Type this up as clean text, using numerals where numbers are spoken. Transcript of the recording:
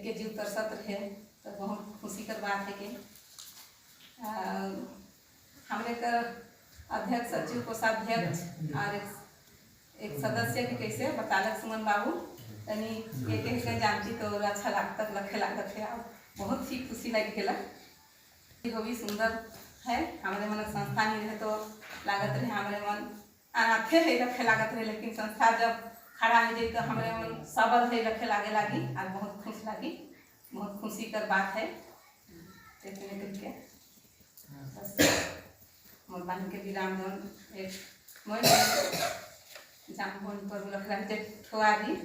के जीव तरसत रहे, तो बहुत खुशी कर बात है कि हमरे कर अध्यक्ष, सचिव, कोषाध्यक्ष और एक सदस्य के कैसे बतालक सुमन बाबू, तनी एक एक के जानती तो और अच्छा लागत लखे लागत है और बहुत ही खुशी लग गेला। हो भी सुंदर है। हमारे मन संस्था नहीं रहे तो लागत रहे हमारे मन अनाथे है रखे लागत रहे, लेकिन संस्था जब खड़ा हो जाए तो हमारे मन सबल है रखे लागे लागी और बहुत खुश लागी। बहुत खुशी कर बात है। इतने करके बस मोर बहन के विराम जौन एक मोर जाम बोन पर लख रहे ठुआरी।